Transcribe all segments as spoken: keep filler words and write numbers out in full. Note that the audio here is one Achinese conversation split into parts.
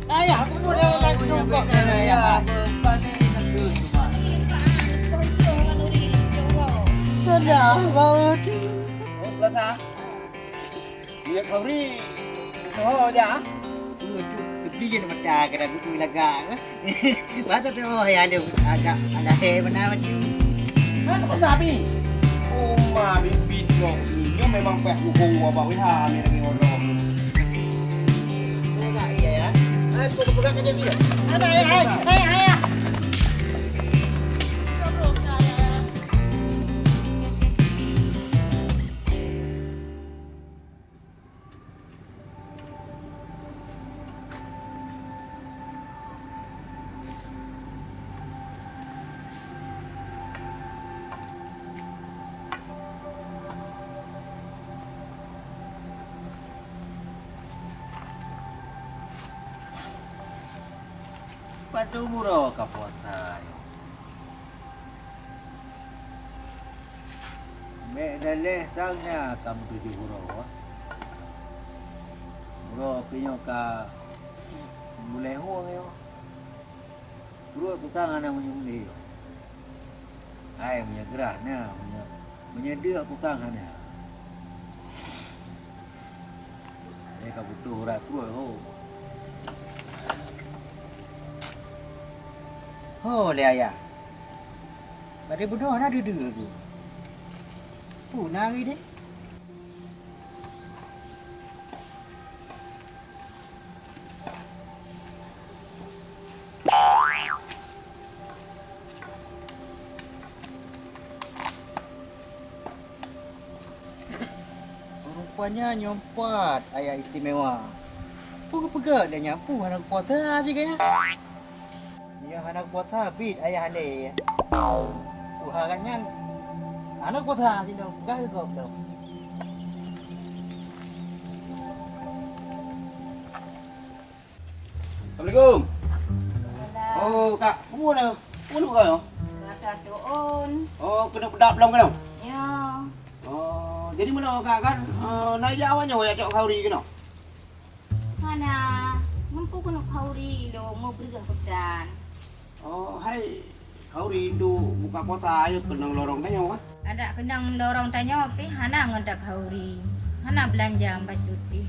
Ayah, aku pun dah langsung kok, ayah. Alah, baut. Minyak kauri, toho ja. Teubeli je mata kena buku lagak. Masa tu, oh, ya, lu agak, agak heh beuna macam. Mana kau sabi? Uma bibit kau. Nyo memang payah kuhong wa ba wiha ni lagi orang. Iya, ya. Aku pegang aja dia. Ada, ya, ya, ya, ya. Padum uroe ka puasa nyoe? Bèk daleh sang nyan ka meutujoh uroe. Uroe keu nyoe ka bulèe hueng nyoe. Pruet kusang hana meunyoe-meunyoe. Hai, meunyoe grah na, meunyoe, meunyoe deuk kusang hana. Lé ka butoh urat pruet ho. Ho lé ayah. Bak deh bunoe na deudeuh tu. Peue na geuh deh? Rupanya nyoe pat ayah istimewa. Peue geupeugah lé nyan, peue hana geupuasa cit kayèe? Nyoe hana geupuasa, bit ayah lé. Tuha gata nyan hana geupuasa cit lom, peugah keu gob lom. Assalamualaikum. Waalaikumsalam. Oh, Kak, peue na? Peue na peugah nyoe? Rata tuon. Oh, keuneuk peudap lom keunoe? Ya. Oh, jadi meunoe Kak kan, eh, na jak awak nyoe jak cok khauri keunoe? Hana, ngon peue keuneuk khauri lôn, meubreueh peutan. Oh, hai, khauri untuk buka puasa ayo keunong lorong tanyoe kan? Adak keunong lorong tanyoe pih hana ngon takhauri. Hana beulanja bacut pih.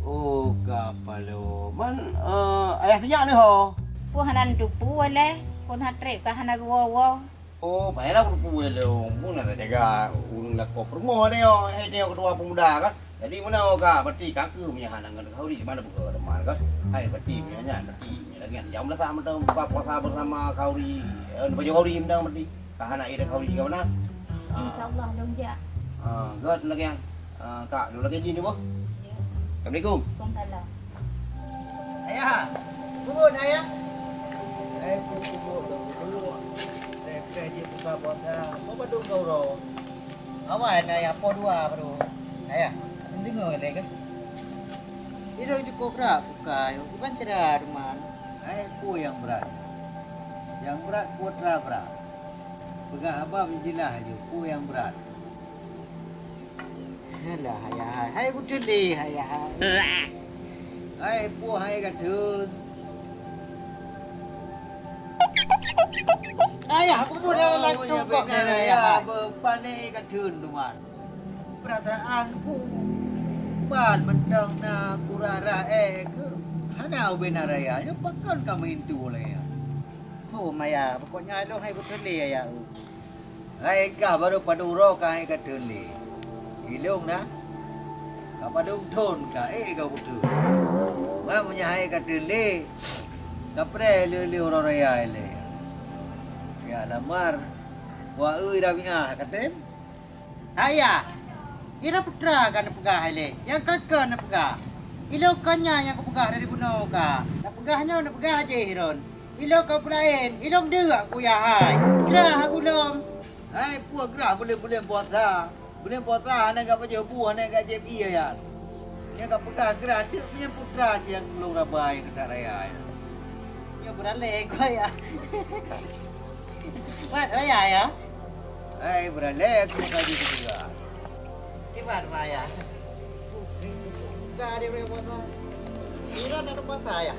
Oh, ka paloe. Man, eh, ayah sinyak neuh ho? Peue hana neuteupeue lé, kon hat trép ka hana geuwoe-woe. Oh, payahlah kuteupeu lé, oh, mun na tajaga ureueng lakoe peurumoh nyoe, eh, nyoe keutua peumuda kan. Jadi meunoe ka, berarti ka keuh meunyo hana ngon khauri, mana buka teuma kan. Hai, berarti meunyo nyan, berarti meunyo lagèe nyan, jam belasan mantong buka puasa bersama khauri, eh, baju khauri mantong berarti. Ka hana ie khauri ka mana? Ah. Insyaallah, lôn jak. Ah, göt lagèe nyan. Ah, Kak, lôn lagèe jih ni boh. Ya. Assalamualaikum. Waalaikumsalam. Ayah, peubuet ayah. Eh, peubuet, peubuet. Eh, preh jih buka puasa. Apa badong kau ro? Awai na ayah po dua baru. Ayah, mendengar leh ke? Idong cukup berat buka, bukan cerah teman. Hai, peue nyang brat? Nyang brat putra brat. Peugah haba meujeulaih aju, peue nyang brat? Alah, ayah hai. Hai, kuteulé, ayah hai. Hai, peue hai ka theun? Ayah, aku pun dah langsung kok benar, ayah. Beupané ka theun teuma. Peurasaan ku ban mantong na kurara eh keu hana ubé na raya nyoe pakon ka meuintu lé. Ho maya, pokoknya lôn hai kuteulé ayah. Hai kah baru padum uroe ka hai ka theun lé. Ilong na? Ka padum thon ka, eh, ka kutheun. Wah, meunyo hai ka theun lé, ka preh lé-lé uroe raya ilèe. Ya lamar, wa eu Rabiah ka tem. Ayah, ira putra ka neupeugah ilèe, nyang ka keu neupeugah. Ilong ka nyan nyang kupeugah dari bunoe ka. Neupeugah nyoe neupeugah jih ron. Ilong ka peulaén, ilong deuk ku ya hai. Grah aku lom. Hai, peue grah buleuen-buleuen puasa. Buleuen puasa hana gak pajoh bu, hana gak jép ie ya. Nyang ka peugah grah deuk meunyo putra cit nyang kulong raba nyang keutat raya ya. Nyoe beuralée ku ya. Mat raya ya. Hai, beuralée aku ka jeuet keu grah. Kiban raya. Ka ada buleuen puasa. Iran ada puasa ya.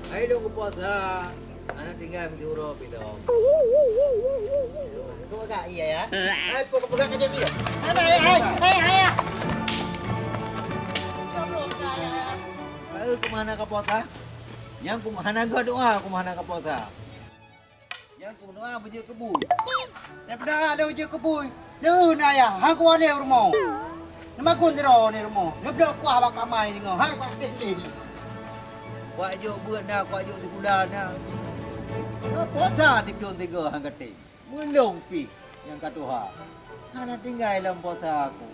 Hai lôn kupuasa, hana tinggai meusiuroe pih lom. Kau peugah iya ya? Hai, peugah ka jeuet iya. Hai, hai, hai, hai, hai. Hai, kumaha na ka puasa? Nyang kumaha na geudoa, kumaha na ka puasa? Nyang kudoa beujeuet keu bui. Daripada lôn jeuet keu bui, lôn ayah, hang kuwalée rumoh. Neumakun sidroe ni rumoh, neubloe kuah bak kamai singoh, hai kuah teh teh. Kuak jok beuet na, kuak jok sikula na. Puasa sithon tiga hang gaté. Meulông pih nyang ka tuha. Hana tinggai lam puasa aku.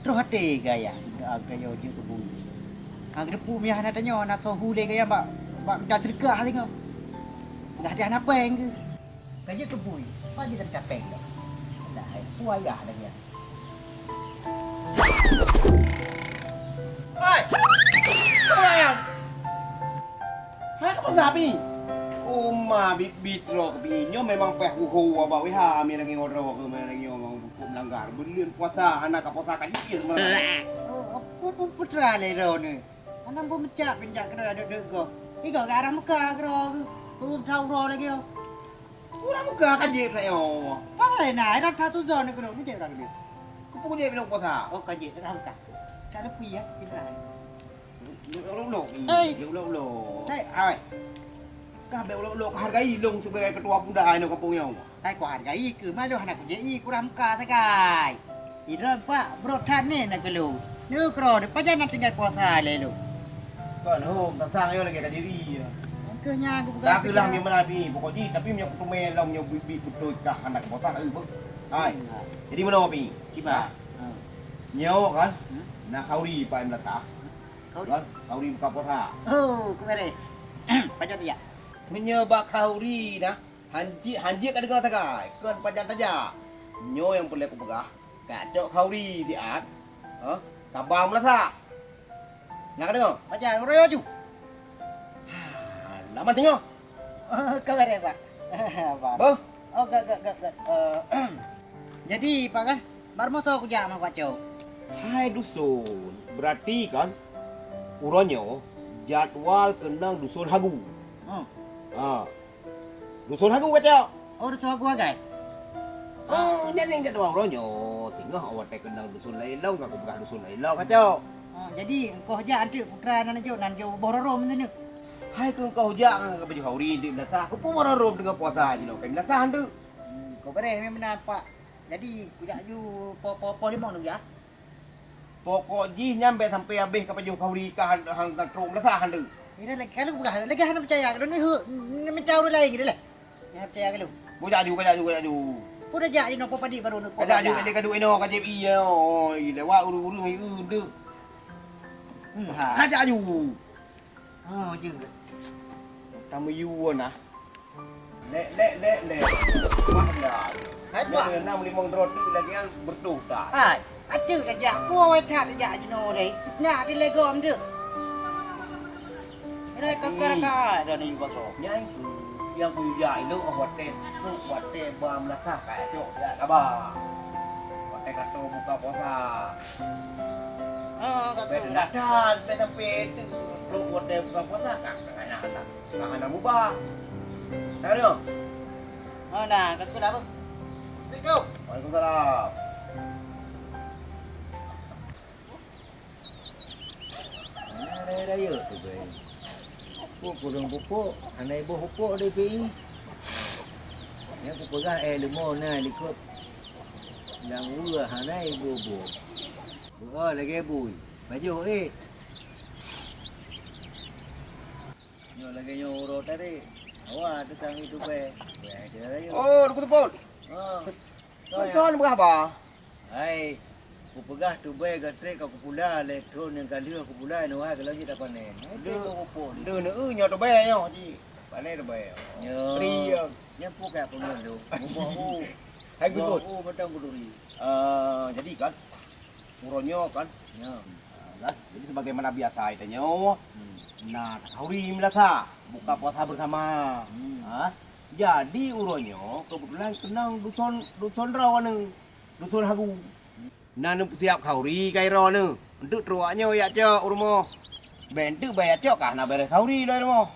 Troh até gaya, gaya jeuet keu bui. Ha, geuteupeue miyah na tanyoe, na soe hu lé gaya bak, bak mita seudeukah singoh. Peugah hana péng geuh. Ka jeuet keu bui, pat jeuet mita péng dah. Dah, hai, peue ayah lagèe nyan. Hai! Peue ayah? Hai, kapeue sabe? Uma bit-bit droe keubiet nyoe memang payah uhu bak W H, mi lagèe nyoe droe keu mi lagèe nyoe memang bukon meulanggar. Buleuen puasa hana ka puasa ka jikir meunan. Oh, pu-, pu-, putra lé droeneuh. Hana beumeucak pih jak keudroe deuek-deuek goh. Igoe gak arah muka keudroe geuh. Tuh tau uroe lagèe nyoe. Ureueng muka ka jeuet nyoe. Padahai na, dah satu zon keudroe, meucek ureueng deuek. Keupeue jeuet bilong puasa? Oh, ka jeuet, dah muka. Ka leupie ya, pindah. Ulok-ulok. Hei. Ulok-ulok. Hei. Hai. Kah bèk ulok-ulok, hargai lôn sibagai ketua pemuda inoe kampung nyoe. Hai, kuhargai keuh, malah hana kujak i kurang muka sagai. Idroe pak brok that nè na keu lôn. Neu keudroe pajan na tinggai puasa lé lôn. Kon hom tasang yo lagèe ka diri ya. Keuh nyan kupeugah. Tapi lah meunyoe meunabi pokok jih, tapi meunyoe kuteumé lom nyoe bit-bit beutôi kah hana puasa ka eu beuh. Hai. Jadi meunoe pi. Kiban. Ha. Nyoe kan, na khauri pakai meulata. Khauri? Kan, khauri buka puasa. Oh, kubereh. Pajan tajak. Meunyoe bak khauri na, hanjeuet, hanjeuet ka deungoe sagai, kon pajan tajak. Nyoe nyang peureulèe kupeugah, kacok khauri siat, ha, kaba meulasa. Na ka deungoe? Pajan, uroe laju. Ha, lama teungoh. Oh, ka bareh, Pak. Pak. Boh? Oh, gèt, gèt, gèt, gèt. Eh, jadi, Pak, kan? Barmoso kujak ma Pak Cok. Hai dusun, berarti kan uroe nyoe jadwal keunong dusun Hagu. Hmm. Ha. Dusun Hagu, Pak Cok. Oh, dusun Hagu agai? Oh, nyan nyang jadwal uroe nyoe. Singoh awai watèe keunong dusun laén lom, ka kupeugah dusun laén lom, Pak Cok. Oh, jadi engkoh jak anteuk putra nan jok, nan jok boh rorôm teuneuk. Hai keu engkoh jak ngon ka baju khauri deuek meulasa, keupeue boh rorôm teungoh puasa jinoe, ka meulasa anteuk. Hmm, keu bareh meunan, Pak. Jadi, kujak ju po, po, po limong dong ya. Pokok jih nyan bèk sampai habéh ka pajoh khauri ka han, han, han trok meulasa han deuh. Ini lagi kalau peugah lagi hana percaya, kalau ni hu, ni minta ureueng lain gitu lah. Hana percaya kalau. Kujak ju, kujak ju, kujak ju. Peue dah jak jinoe po padit baru ni. Kujak ju, kali ka duek inoe ka jép ie. Oh, lewat ureueng-ureueng deuh. Hmm, ha. Kujak ju. Oh, jeuet. Tameuyu na. Lek, lek, lek, lek. Wah, dah. Hai, Pak. Nyoe nam limong droe teuk lagèe nyan beureutoh that. Hai, ateuk tajak. Ku awai that tajak jinoe deh. Nak dilegom teuk. Ini kakak-kakak dah ni bagoe. Nyang tu, nyang kujak ilok watèe, watèe ba meulasa ka cok jak kaba. Watèe ka trok buka puasa. Ah, ka bèk trok. Datang, bèk sampai tu, trok watèe buka puasa, ka, ka hana, ka hana mubah. Ka nyoe? Oh, nah, ka trok dah, Bang. Assalamualaikum. Waalaikumsalam. Hana raya-raya tu, Bang. Pupuk kureueng pupuk, hana iboh pupuk di P I. Nyang kupeugah, eh, leumo na likot lam weue hana iboh-boh. Beuo lagèe bui, pajoh ék. Nyoe lagèe nyoe uroe tarek. Awak teutang itu, Bang. Bang, dia raya. Oh, Teungku Seupôt. Ha. Kon, kon, peugah haba? Hai, kupeugah tubée geutrek ka kupula lé thon nyang ka lheueh kupula, nyoe hai ka lheueh jeuet tapanen. Hai, deuh, pupuk lé. Deuh neu nyoe tubée nyoe, Ji. Panen tubée. Nyoe. Pri, ya. Nyan pue ka peungon lôn. Muboh u. Hai Gus Dur. Oh, mantong Gus Duri. Eh, jadi kan, uroe nyoe kan, ya, eh, kan, jadi sebagaimana biasa tanyoe, hmm, na takhauri meulasa, buka puasa bersama. Hmm. Ha? Jadi uroe nyoe kebetulan keunong duson, duson droeneuh, duson Hagu. Na neupeusiap khauri keu droe nyoe. Eunteuk trok nyoe jak cok u rumoh. Bèk eunteuk bak jak cok ka hana beureh khauri lom u rumoh.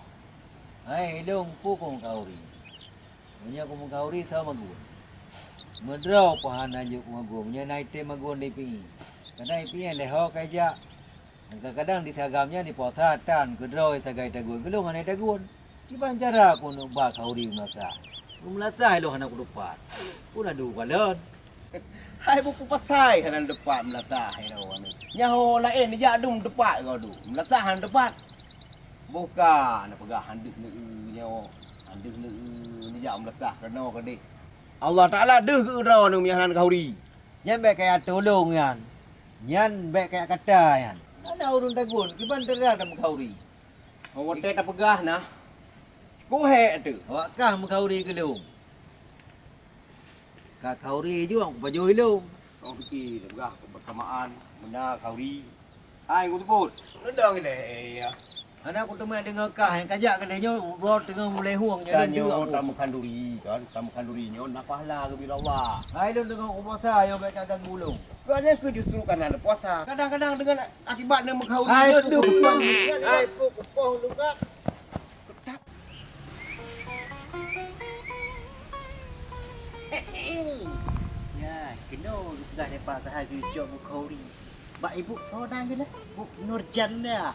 Hai, ilôn peue kong khauri? Meunyoe kong khauri soe magun? Meudroe pih hana jeuet kong magun. Meunyoe na item magun di P I, kadang di P I lhèe ho ka jak. Kadang-kadang di si agam nyan di puasa tan keudroe sagai tagun. Keu lôn hana tagun. Kiban cara kong neuk ba khauri meulasa? Meulasa ilôn hana kuteupat. Peue na dua kalon. Hai buku pasai hana deupat meulasa hai droe nyoe. Nyaho laén neujak dum deupat keu droe. Meulasa hana deupat. Boh ka na peugah han deuh neueu nyoe, han deuh neueu neujak meulasa keunoe keudeh. Allah Taala deuh keu droe nyoe meunyo hana khauri. Nyan bèk kajak tulông nyan. Nyan bèk kajak kata nyan. Hana ureueng tagun, kiban teuga tameukauri. Watèe tapeugah na, kuhèk teuh. Awak kah meukauri keu lôn. Ka khauri juang kupajoh ilôn. Kong pike tapeugah keubeusamaan, meuna khauri. Hai, kuteupot. Neudong ilèe, ya. Hana kuteumé deungoe kah nyang kajak keudeh nyoe, uroe teungoh mulai hueng nyoe. Tanyoe tameukauri kan, tameukauri nyoe na pahala geubri Allah. Hai lôn deungoe kupuasa nyoe bèk kaganggu lôn. Kau nyan keuh justru kana puasa. Kadang-kadang dengan akibat na meukauri nyoe deuh. Hai, peue kupoh lôn kan. Ya, keunoe geupeugah lé Pak Zahar geujok meukauri. Bak ibu soe nan geulah? Bu Nurjana.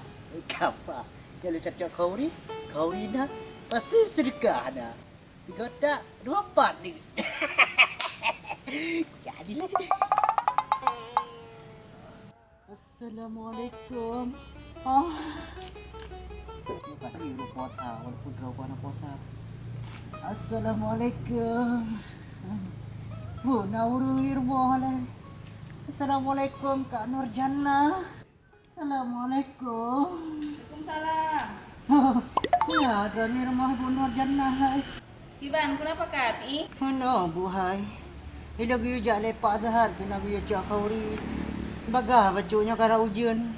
Kapa? Kalau cocok kauri, kauri na pasti sedekah na. Tiga tak, dua pat ni. Jadi lagi. Assalamualaikum. Oh. Bukan ni udah puasa, walaupun dah bukan puasa. Assalamualaikum. Bu, na ureueng di rumoh lé. Assalamualaikum, Kak Nurjannah. Assalamualaikum. Waalaikumsalam. Oh, ya, droeneuh rumoh Bu Nurjannah hai. Kiban, kenapa kat i? Meunoe, Bu hai. Ilôn geuyue jak lé Pak Zahar keunan geuyue cok kauri. Bagaih bacut nyoe karap ujeuen.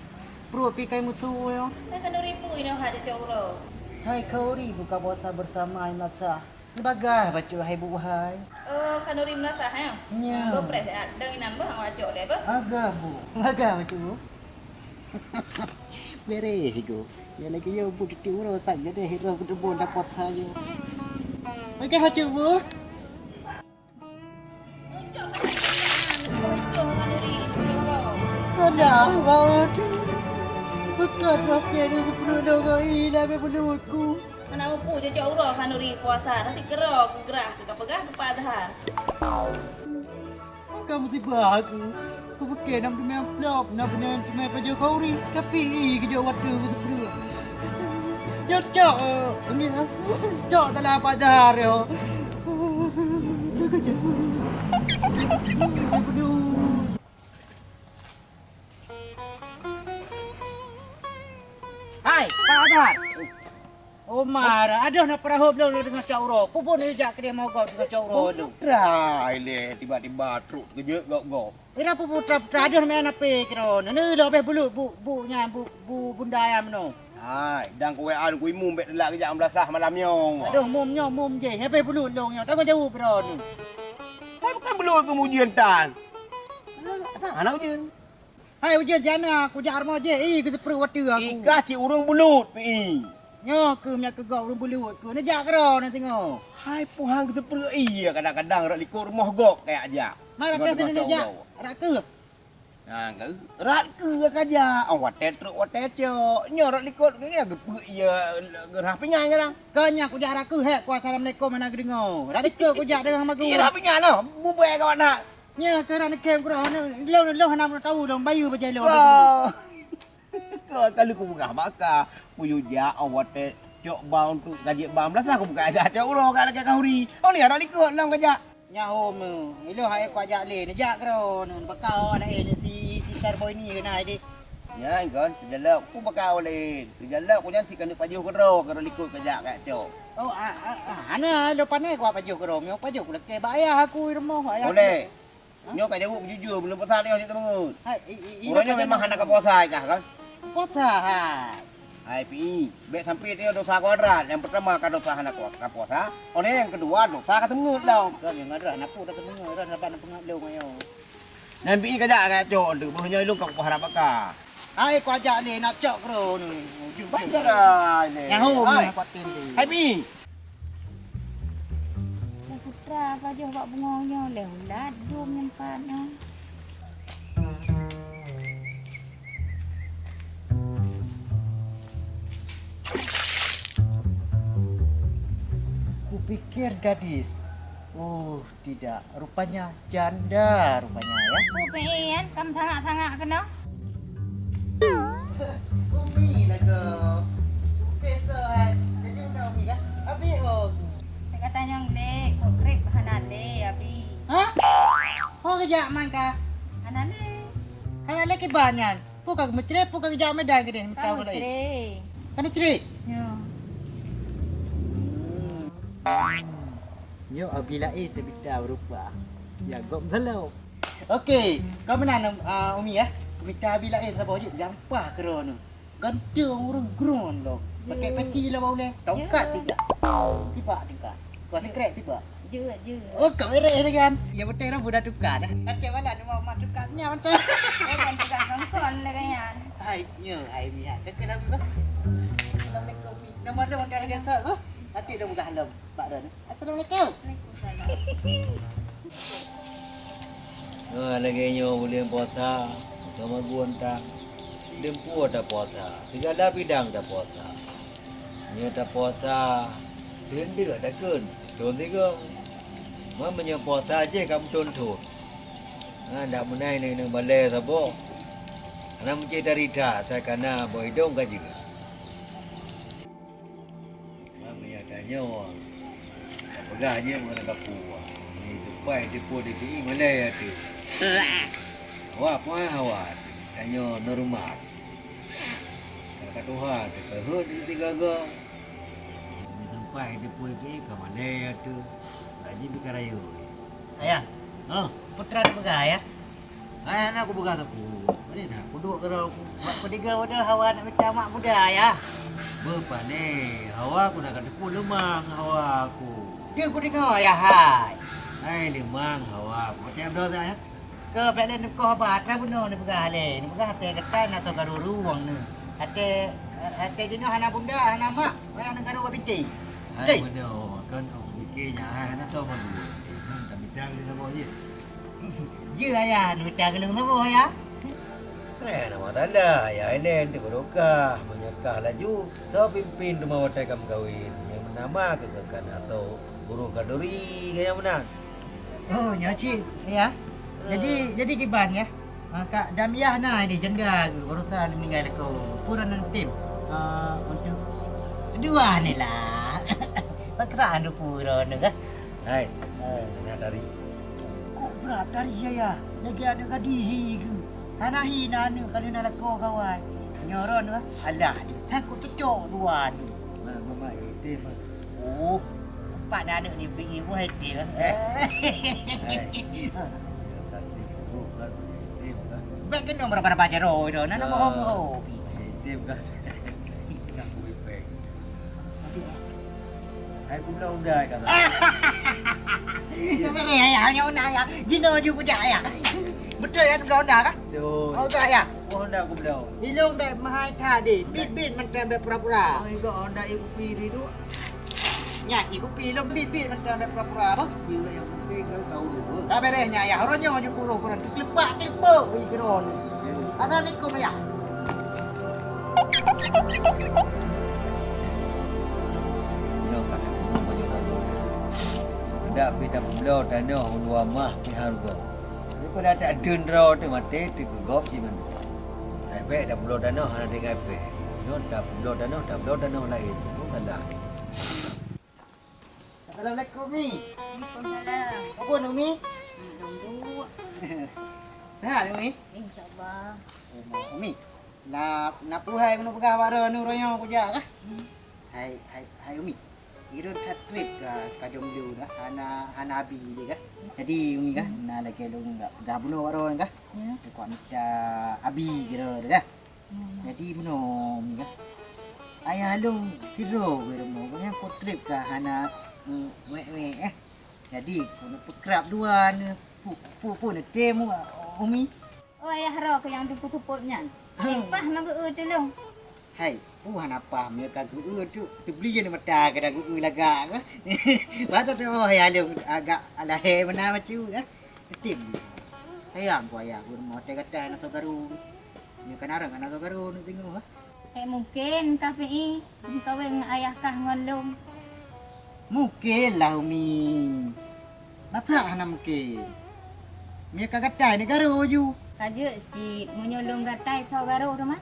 Pruet pih kai meusu nyoe. Nah, khanuri peue nyoe hana cocok uroe? Hai kauri buka puasa bersama hai masa. Bagaih bacut hai Bu hai. Oh, khanuri meunasah, eh? Nya. Ah, beupreh siat. Dang inan beuh, awak cok lé beuh. Agah Bu. Bagaih bacut Bu. Bereh go. Ya lagi yo Bu titik uroe sang jadi hiro keudeubo dapat sayo. Bagaih bacut Bu. Alah, baut. Bukan roh kena sepuluh logoi lah bebulu aku. Hana mupu cocok uroe khanuri puasa, nasi keroe kugrah keu kapeugah keu Pak Zahar. Ka musibah aku. Kupike nam teumé amplop, nam teumé pajoh kauri, tapi i keujok watèe ku seupreuet. Nyoe cok, eh, ini, eh, cok salah Pak Zahar nyoe. Hai, Pak Zahar. Omar, adoh na peurahô bloe lôn deungon cok uroe. Peue buet neujak keudeh mogok deungon cok uroe lôn? Putra ilèe tiba-tiba trok teukeujot gok-gok. Ira peue putra-putra adoh na meunan ape keudroe. Neuneu lôn abéh bulut bu, bu nyan bu, bu bunda nyan meunoe. Hai, dang kuwèe an kuimum bèk teulak geujak meulasah malam nyoe. Adoh mum nyoe mum jéh, abéh bulut lôn nyoe. Tanggong jaweueb droeneuh. Hai bukan bulut keu mujeuen tan. Hana ujeuen. Hai ujeuen jana kujak rumoh jih, i geuseupreuet watèe aku. Ikah cit ureueng bulut pi i. Nyoe keuh meunyoe keu gob ureueng bulut keuh neujak keudroe na singoh. Hai puhan geuseupreuet i kadang-kadang rot likot rumoh gok kajak jak. Mai rot keuh sini neujak, rot keuh. Nah, rot keuh kajak. Oh, watèe trok watèe cok. Nyoe rot likot keu geupeuet i geurhah pingan kadang. Keu nyan kujak rot keuh hèk ku assalamualaikum hana geudeungoe. Rot likot kujak deungon magu. Iya, rhah pingan noh. Bubèe kawan hak. Nyan keuh rot neukhem keudroe, lôn, lôn hana meunoe tahu lôn bayeue bajèe lôn. Kau, kau ka lheueh kupeugah bak kah, kuyue jak, oh, watèe cok ba untuk gaji ba meulasah, kubuka jak cok uroe ka lakèe khanuri. Oh, ni rot likot lôn kajak. Nyan hom, ilôn hai kujak lé, neujak keudroe, neubakau aneuk si, si Sarboy ni keunan deh. Nyan kon, teujalok ku baka ulèe. Teujalok ku nyan si keuneuk pajoh keudroe, keudroe likot kajak kajak cok. Oh, ah, ah, ah, hana, lôn pané ku pajoh keudroe, meunyoe pajoh ku lakèe bak ayah aku di rumoh, ayah aku. Ulèe. Nyoe ka jaweueb jujur, meunurot pesan nyoe cit teungeut. Hai, i, i, i, Ureueng nyoe memang hana kapuasa kah kan? Puasa, hai. Hai, Pi, bèk sampai tanyoe dosa kuadrat. Nyang peurtama ka dosa hana ku-, kapuasa, óh lheueh nyang keudua dosa ka teungeut lom. Kan nyang ada hana peue ka teungeut, dah saban peungeut lôn ayo. Nyan Pi kajak ka cok tu, boh nyoe lôn ka kuharap baka. Hai, kuajak lé nak cok keudroe nyoe. Ujung banjir. Hai, lé. Nyaho hai. Hai, Pi. Putra pajoh bak bungong nyoe lé ulat dum nyang pat nyoe. Kupikir gadis. Oh, tidak. Rupanya janda rupanya, ya. Peue pih nyan, kam sangak-sangak keunoe? Umi lagoe. Oke, so, hai. Jadi, udah Umi, kan? Abi ho. Saya kata nyang lé, kok trip hana lé, Abi. Hah? Ho kejak man ka? Hana lé. Hana lé kiban nyan. Peue ka meucre, peue ka geujak Medan keudeh, mita ulèe. Ka meucre. Ka meucre? Ya. Hmm. Nyoe Abi laén teumita beurubah. Ya, gob salom. Oke, ka meunan, ah, Umi, ya. Mita Abi laén saboh jeuet, jampah keudroe nyoe. Ganteng ureueng kron lom. Pakai peci lah bak ulèe. Tongkat sibak. Sibak tongkat. Tuan sekrek sibak. Jeuet, jeuet. Oh, kau beres lagi kan? Ya, betul lah, budak tukar dah. Kacau malah dia mau mak tukar senyap macam. Eh, dan tukar kongkon lagi kan. Hai, nyo, hai, Mihan. Cakap lagi, bah. Assalamualaikum, Mi. Nama dia orang lagi asal, bah? Nanti dia buka halam, Pak Ron. Assalamualaikum. Waalaikumsalam. Ha, lagèe nyoe buleuen puasa, ka magun tan. Leumpue tapuasa, sigala bidang tapuasa. Nyoe tapuasa, deundeuk takheun, thon sigoe. Ma meunyoe puasa jih ka meuthon-thon. Ha, dak meunai neuneueng balèe saboh. Hana meucit tarita, asai ka na boh idong ka jeuet. Mami ya tanyoe, tapeugah jih meukeurah kapuwa. Ni tupai tipu di pi malèe ateueh. Hawa pun hawa ateueh. Tanyoe normal. Kata Tuhan, kita hut di tiga ga. Ni tupai tipu di pi ka malèe ateueh. Lagi bika rayu. Ayah. Ha? Putra dipeugah, Ayah? Hai, hana kupeugah sapeue. Pane na kuduek keudroe ku. Bak peudiga wadoe hawa nak mita mak muda, Ayah. Beuh, pane, hawa ku na kateupeue leumang hawa ku. Deuh kudeungoe, Ayah, hai. Hai, leumang hawa ku. Watèe bloe sa, Ayah? Keu bèk lé neukoh haba, atra bunoe neupeugah lé. Neupeugah watèe gata na soe karu ruwong neu. Watèe, watèe jinoe hana bunda, hana mak, wayah neukaru bak binti. Hai, bunoe, kon ku pike nyan, hai, hana soe bagoe. Nyan tamita lé saboh jih. Jeuet ayah, neumita keu lôn saboh, Ayah. Eh, nama salah, Ayah Elen teuh barokah, meunyoe kah laju, soe pimpin teuma watèe ka meukawen, nyang meunama keu keukan atau guru khanduri, keu nyang meunan. Oh, nyoe cit, Ayah. Jadi, jadi kiban, Yah? Ah, Kak Damiah na di janda geuh, barusan meuninggai lakoe. Peue droeneuh tem? Ah, untuk dua ni lah. Paksa anu peue droeneuh, kah? Hai, eh, na tari. Kok brat tari ya, ya? Lagèe aneuk gadih hi geuh. Hana hi na aneuk, ka lheueh na lakoe gawai. Nyoe ron, wah. Alah, dia takot cocok dua ni. Mana mama item, ah. Oh, empat na aneuk ni pi ibu item, ah. Eh. Hai. Tari, oh, kan item, kan. Bèk keunoe meuraba-raba jaroe tu, na, na, ah, moho-moho pi. Item, kan. Nak kuih peng. Hai, ku bloe honda, kata. Sabar, ya, ya, hanya honda, ya. Jinoe ju kujak, ya. Beutôi, ya, bloe honda, kah? Beutôi. Oh, kah, ya? Honda ku bloe. Ilong bèk mahai that deh. Bit-bit mantong bèk pura-pura. Oh, igo honda i kupi di tu. Nyan, i kupi ilong bit-bit mantong bèk pura-pura, apa? Iya, yang penting kan tahu dulu. Ka beres nyan, ya. Uroe nyoe ju kuroh, kurang keulepak, keulepak, i keudroe. Iya. Assalamualaikum, ya. Nyoe ka teupeue meunyoe lalu. Hendak pi tapeubloe tanoh u luwa mah pi hareuga. Daripada tak deun droe teuh maté teuh keu gob si mandua. Tapi bèk tapeubloe tanoh hana tinggai péng. Nyoe tapeubloe tanoh, tabloe tanoh laén. Nyoe salah. Assalamualaikum, Mi. Waalaikumsalam. Apa, Umi? Dong duk. Sehat, Umi? Insya Allah. Oh, Umi. Na, na peue hai keuneuk peugah bak droeneuh uroe nyoe kujak kah? Hai, hai, hai Umi. Droeneuh that treb ka, ka jomblo dah, hana, hana abi lé kah? Jadi Umi kah, na lagèe lôn ka peugah bunoe bak droeneuh kah? Ya. Lôn ka mita abi droeneuh kah? Ya, ya. Jadi bunoe Umi kah? Ayah lôn sidroe keu rumoh, gobnyan ka treb ka hana, mm, wèk-wèk, eh. Jadi, keuneuk peukrab dua neuh, pu-, pu-, pu neutem Umi. Oh, ayah droe keuh nyang teupeu seupôt nyan. Eh, paih mah geu-eu tulông. Hai, peue hana paih meunyoe ka geu-eu tu, teubli jeuet mata keu da geu-eu lagak keuh. Masa tu, oh, ya lôn agak lahé meunan bacut keuh. Teutem. Sayang ku ayah, ku rumoh watèe gata na soe garo. Meunyoe ka na rang, ka na soe garo, neuk singoh keuh. Eh, mungken ka Pi i meukawen ngon ayah kah ngon lôn? Mungken lah, Umi. Masa hana mungken? Meunyoe ka gatai, neuk garo ju. Ka jeuet cit, meunyoe lôn gatai, soe garo teuma?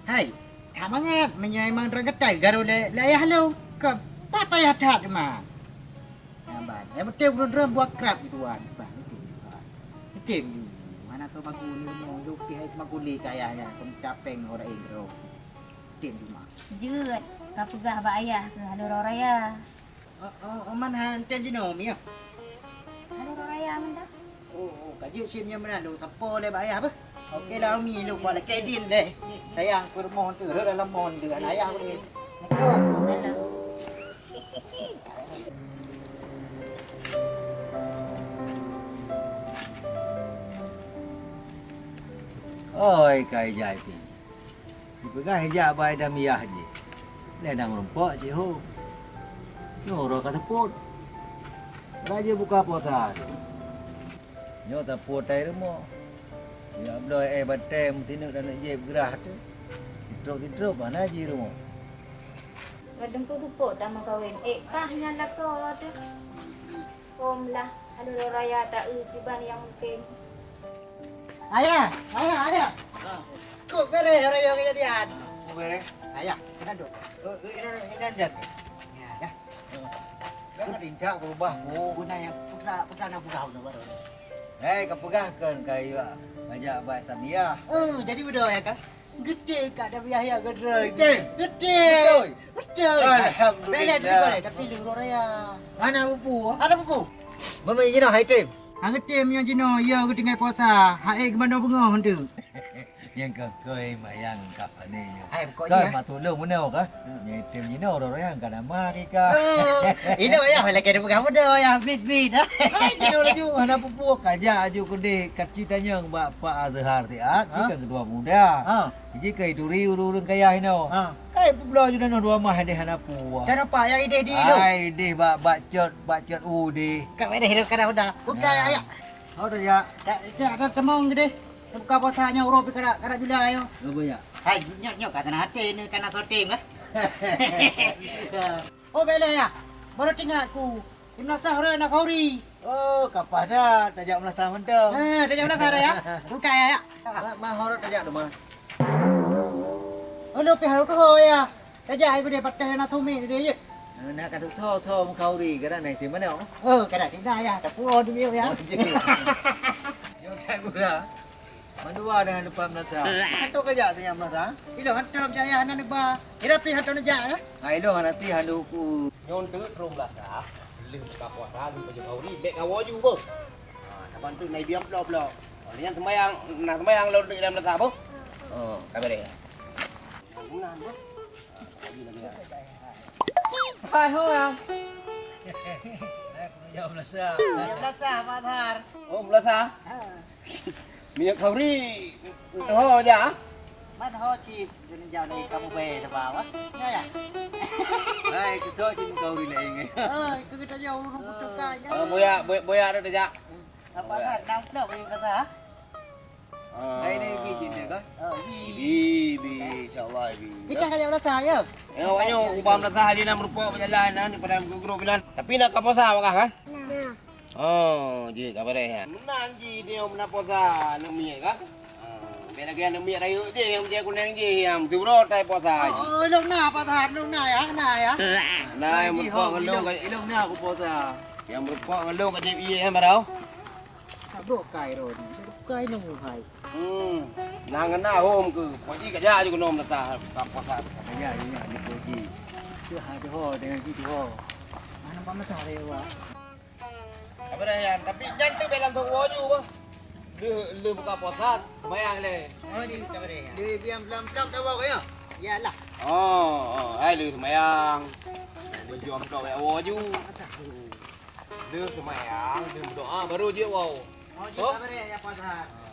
Hai, that mangat, meunyoe emang droe gatai, garo lé, lé ayah lôn. Kon, pat payah that teuma. Nyan ban. Nyang penting droe-droe buat krab gitu wan. Bah, itu. Item ju. Mana soe bagu ni rumoh, jok pih hai magu lé kaya nya, kon tapeng orang eng ro. Item ju mah. Jeuet, ka peugah bak ayah keuh hana uroe raya. Oh, oh, oh, man han tem jinoe, Mi, ya? Hana uroe raya mantong. Oh, oh, ka jeuet sim nyan meunan lôn sampoe lé bak ayah beuh. Oke lah, Umi, lôn buat lakèe din deh. Sayang, peurumoh tu, rhot dalam mon tu, anak ayah pun. Assalamualaikum. Oi, Kai Jai Pi. Dipeugah ijak bak Damiah jih. Lé nang rumpok cit ho. Nyoe uroe ka seupôt. Raja buka puasa tu. Nyoe sapeue tai rumoh. Yak bloe eh batèe meusineuk dan neuk jieb grah teuh. Sidroe-sidroe hana jih rumoh. Ka teungku seupôt tameukawen, ék paih nyan lakoe teuh. Hom lah, aneuk lôn raya ta-eu kiban nyang mungken. Ayah, ayah, ayah. Ha. Kok beres raya kejadian? Kok beres? Ayah, kena dok. Oh, kena, kena dok. Ya, dah. Kan indak berubah, Bu. Guna yang putra, putra nak peugah guna baru. Hei, ka peugah kan kayu ajak bai Samia. Oh, jadi beudôh ya kan? Geutem ka Nabi Yahya keudroe. Geutem. Geutem. Beutôi. Beutôi. Alhamdulillah. Bela dulu kau, tapi lurus raya. Hana pupu. Hana pupu. Mama jinoe hai tem. Hang geutem nyang jinoe, ya geutinggai puasa. Hai geumanö beungoh tu. Nyang kah koi mayang kah pane nyoe. Hai, pokok kah dia. Mak tulung meunoe kah? Nyang item jinoe orang-orang yang ka nama kika. Oh, ilo ya, lagi ada pegang muda ya, bit bit. Hai, jinoe laju, hana pupu kajak aju kudek. Kat kita nyang bak Pak Azhar Siat, ha? Dia kan ketua muda. Ha. Ji kai turi ureueng kaya hino. Ha. Kai publoe ju danoh dua mah deh hana puah. Dan apa yang ideh di lu? Ai deh bak, bak cot, bak cot u deh. Kau ideh lu kada udah. Bukan ayah. Oh dah ya. Tak, tak ada temong gede. Buka puasa nya uroh pi kada, kada jula yo. Apa ya? Hai, nyok, nyok kata hati ni kana sotim kah? Oh, bela ya. Baru tengok aku. Di meunasah uroe na khauri. Oh, kapah dah tajak meunasah mantong. Ha, tajak meunasah dah ya. Buka ya, ya. Ma, ma horot tajak tu ma. Oh, lu pi harut ho ya. Tajak aku dia patah na sumi dia ye. Na ka tu tho tho mukhauri kadang na isi mana? Oh, kadang sida ya. Tak puas dia ya. Oh, je. Yo tak gura. Mandua dengan depan meunasah. Hantom kajak teunyam meunasah. Ilong hantom caya hana neuba. Ira pi hantom neujak eh. Ha ilong hana ti handu ku. Nyoe teuk rhom meunasah. Lheueh buka puasa lheueh baju khauri bèk kawoe ju beuh. Ha, saban teuk na ibiang bloe-bloe. Oh, nyan sembayang, na sembayang lôn teuk dalam meunasah beuh. Oh, ka beureh. Guna beuh. Lagi lagi. Hai ho yang. Hai, meunasah. Meunasah Pak Zahar. Oh, meunasah. Ha. Minyak khauri ho ja. Man ho cit, dunia jauh ni kamu bayar sama apa? Ya ya. Hai, kita cit khauri lain ni. Oh, itu kita jauh urus butuh kan. Oh, boya, boya, boya ada ja. Apa sah? Enam puluh boleh kata. Hai ni bi cit dia kan? Oh, bi. Bi, bi, insyaallah bi. Kita kaya rasa ya. Eh, awaknya ubah meunasah aja nak meurupok berjalan nah, ni pada guru bilang. Tapi nak ka puasa awak kan? Nah. Oh, jeuet ka beureh ya. Meunan ji dia meunan puasa aneuk miet ka? Ah, bèk lagèe aneuk miet rayeuk jih nyang meujai kuneng jih nyang teubrot tai puasa jih. Oh, lôn na puasa, lôn na ya, na ya. Nah, nyang meurupok ngon lôn ka, ilong na aku puasa. Nyang meurupok ngon lôn ka jép ié nyan barô. Brok kai ro ni, brok kai nong hai. Hmm. Nang na hom ke? Poji kajak ju keunom tata ka puasa. Ya, ya, di poji. Tu ha tu ho dengan gitu ho. Mana panas hari wa? Apa dah yan? Tapi nyan tu belang tu woju bah. Lu lu buka puasa, bayang le. Oh, di kabar ya. Di biang belam tak tahu ya. Iyalah. Oh, oh, hai lu semayang. Lu jom tok ya woju. Lu semayang, lu doa baru je wow. Oh, di kabar ya, ya puasa.